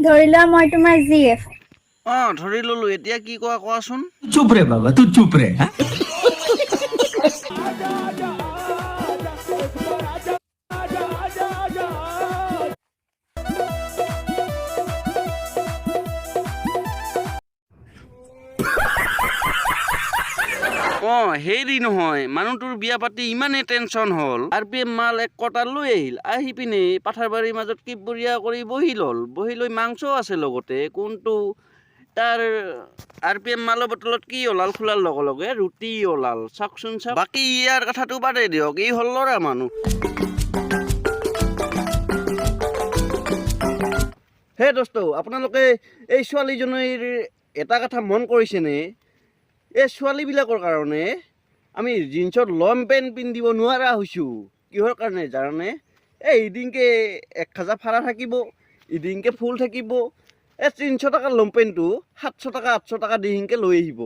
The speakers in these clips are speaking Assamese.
ধৰি লোৱা মই তোমাৰ জি এফ। অঁ, ধৰি ল'লো। এতিয়া কি কোৱা, কোৱাচোন। चुप रे बाबा, तू चुप रे, हाँ? অঁ, হেৰি নহয়, মানুহটোৰ বিয়া পাতি ইমানেই টেনশ্যন হ'ল, আৰ পি এম মাল এক কটা লৈ আহিল। আহি পিনে পাথাৰবাৰীৰ মাজত কি বঢ়িয়া কৰি বহি ল'ল। বহি লৈ মাংসও আছে লগতে। কোনটো তাৰ আৰ পি এম মালৰ বটলত কি ওলাল, খোলাৰ লগে লগে ৰুটি ওলাল। চাওকচোন চাওক। বাকী ইয়াৰ কথাটো বাদেই দিয়ক, ই হ'ল ল'ৰা মানুহ। হে দোস্ত, আপোনালোকে এই ছোৱালীজনীৰ এটা কথা মন কৰিছেনে? এই ছোৱালীবিলাকৰ কাৰণে আমি জিন্সত লং পেণ্ট পিন্ধিব নোৱাৰা হৈছোঁ। কিহৰ কাৰণে জানানে? এই এদিনকে এক খাজা ফাৰা থাকিব, এদিনকে ফুল থাকিব। এই 300 টকাৰ লং পেণ্টটো 700 টকা, 800 টকা দি সিনকে লৈ আহিব।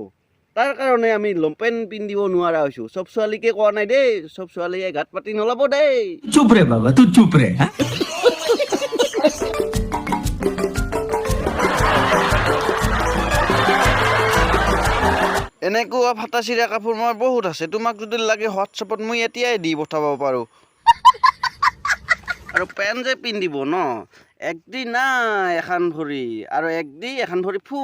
তাৰ কাৰণে আমি লং পেণ্ট পিন্ধিব নোৱাৰা হৈছোঁ। চব ছোৱালীকে কোৱা নাই দেই, চব ছোৱালীয়ে গাত পাতি নল'ব দেই। चुप रे बाबा, तू चुप रे, हाँ? এনেকুৱা ফটা চিৰা কাপোৰ মোৰ বহুত আছে। তোমাক যদি লাগে, হোৱাটছএপত মই এতিয়াই দি পঠাব পাৰোঁ। আৰু পেণ্ট যে পিন্ধিব ন, একদিনা এখন ভৰি আৰু একদি এখন ভৰি ফু।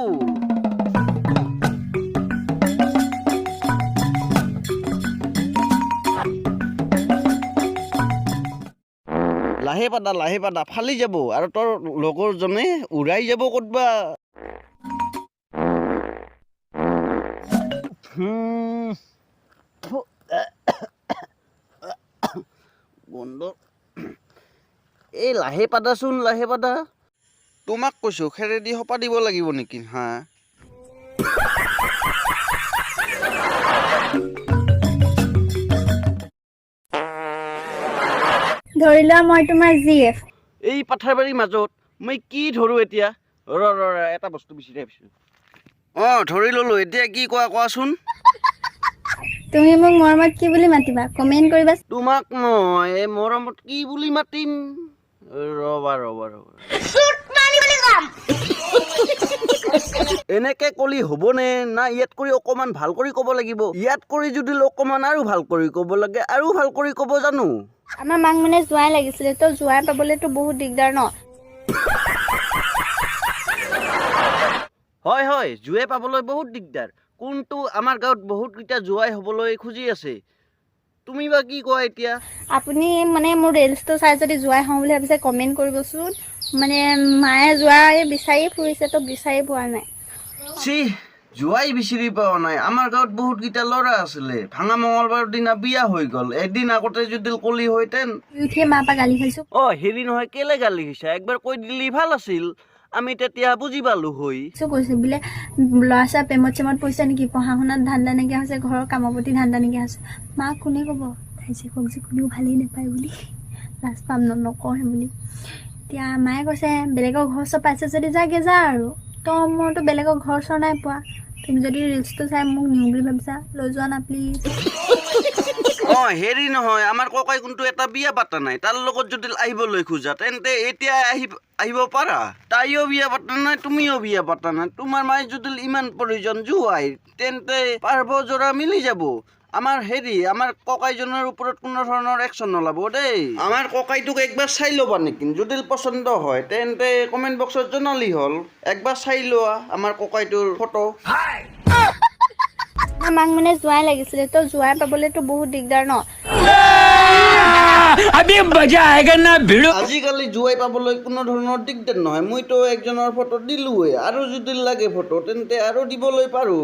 লাহে পাতা, লাহে পাতা, ফালি যাব আৰু তোৰ লগৰজনে উৰাই যাব ক'তবা। থু, গোন্ধ। এই লাহে পাতাচোন, লাহে পাতা। তোমাক কৈছোঁ, খেৰেদি সপা দিব লাগিব নেকি? হা। ধৰি লোৱা মই তোমাৰ জি এফ। এই পাথাৰবাৰীৰ মাজত মই কি ধৰোঁ এতিয়া? ৰ ৰ ৰ, এটা বস্তু বিচাৰি আহিছোঁ। অঁ, ধৰি ল'লোঁ। এতিয়া কি কোৱা, কোৱাচোন। তুমি মোক মৰমত কি বুলি মাতিবা, কমেণ্ট কৰিবা। তোমাক মই এই মৰমত কি বুলি মাতিম? ৰবা ৰবা ৰবা। এনেকে কলি হ'বনে না ইয়াত কৰি অকণমান ভাল কৰি ক'ব লাগিব? ইয়াত কৰি যদি অকণমান আৰু ভাল কৰি ক'ব লাগে, আৰু ভাল কৰি ক'ব জানো। আমাৰ মাক মানে জোঁৱাই লাগিছিলে, তো জোঁৱাই পাবলৈতো বহুত দিগদাৰ ন। হয় হয়, জোঁৱাই পাবলৈ বহুত দিগদাৰ। কোনটো আমাৰ গাঁৱত বহুতকেইটা জোঁৱাই হ'বলৈ খুজি আছে। তুমি বা কি কোৱা এতিয়া? আপুনি মানে মোৰ ৰিলচটো চাই যদি জোঁৱাই হওঁ বুলি ভাবিছে, কমেণ্ট কৰিবচোন। মানে মায়ে জোঁৱাই বিচাৰি ফুৰিছে, তো বিচাৰি পোৱা নাই। চি, জোঁৱাই বিচাৰি পোৱা নাই। আমাৰ গাঁৱত বহুতকেইটা ল'ৰা আছিলে, ভাঙা মঙলবাৰৰ দিনা বিয়া হৈ গ'ল। এদিন আগতে যদি কলি হয়তেন। শুই উঠিয়ে মাৰ পৰা গালি খাইছোঁ। অ, হেৰি নহয়, কেলে গালি খাইছা? একবাৰ কৈ দিলি ভাল আছিল, আমি তেতিয়া বুজি পালো হৈ। কৈছে বোলে ল'ৰা ছোৱালী প্ৰেমত চেমত পৰিছে নেকি, পঢ়া শুনাত ধান্দা নাইকিয়া হৈছে, ঘৰৰ কামৰ প্ৰতি ধান্দা নাইকিয়া হৈছে। মাক কোনে ক'ব, তাই জীয়েকক যে কোনেও ভালেই নাপায় বুলি, লাজ পাম ন, নকওঁহে বুলি। এতিয়া মায়ে কৈছে, বেলেগৰ ঘৰ চৰ পাইছে যদি যাগে যা আৰু। তো মইতো বেলেগৰ ঘৰ চৰ নাই পোৱা। তুমি যদি ৰিলচটো চাই মোক নিওঁ বুলি ভাবিছা, লৈ যোৱা না প্লিজ। অ, হেৰি নহয়, আমাৰ ককাই কোনটো এটা বিয়া পাতা নাই, তাৰ লগত যদি আহিবলৈ খোজা, তেন্তে এতিয়া আহিব পাৰা। তাইও বিয়া পাতা নাই, তুমিও বিয়া পাতা নাই। তোমাৰ মায়ে যদি ইমান প্ৰয়োজন জোৱাই, তেন্তে পাৰ্ব জোৰা মিলি যাব। আমাৰ হেৰি, আমাৰ ককাইজনৰ ওপৰত কোনো ধৰণৰ একশ্যন নলাব দেই। আমাৰ ককাইটোক একবাৰ চাই ল'বা নেকি? যদি পচন্দ হয়, তেন্তে কমেণ্ট বক্সত জনালি হ'ল। একবাৰ চাই লোৱা আমাৰ ককাইটোৰ ফটো। মাক মানে জোঁৱাই লাগিছিলে, তো জোঁৱাই পাবলৈতো বহুত দিগদাৰ ন। अभी मजा आएगा ना भिड़ो। আজিকালি জোৱাই পাবলৈ কোনো ধৰণৰ দিগদাৰ নহয়। মইতো একজনৰ ফটো দিলোঁৱে, আৰু যদি লাগে ফটো, তেন্তে আৰু দিবলৈ পাৰোঁ।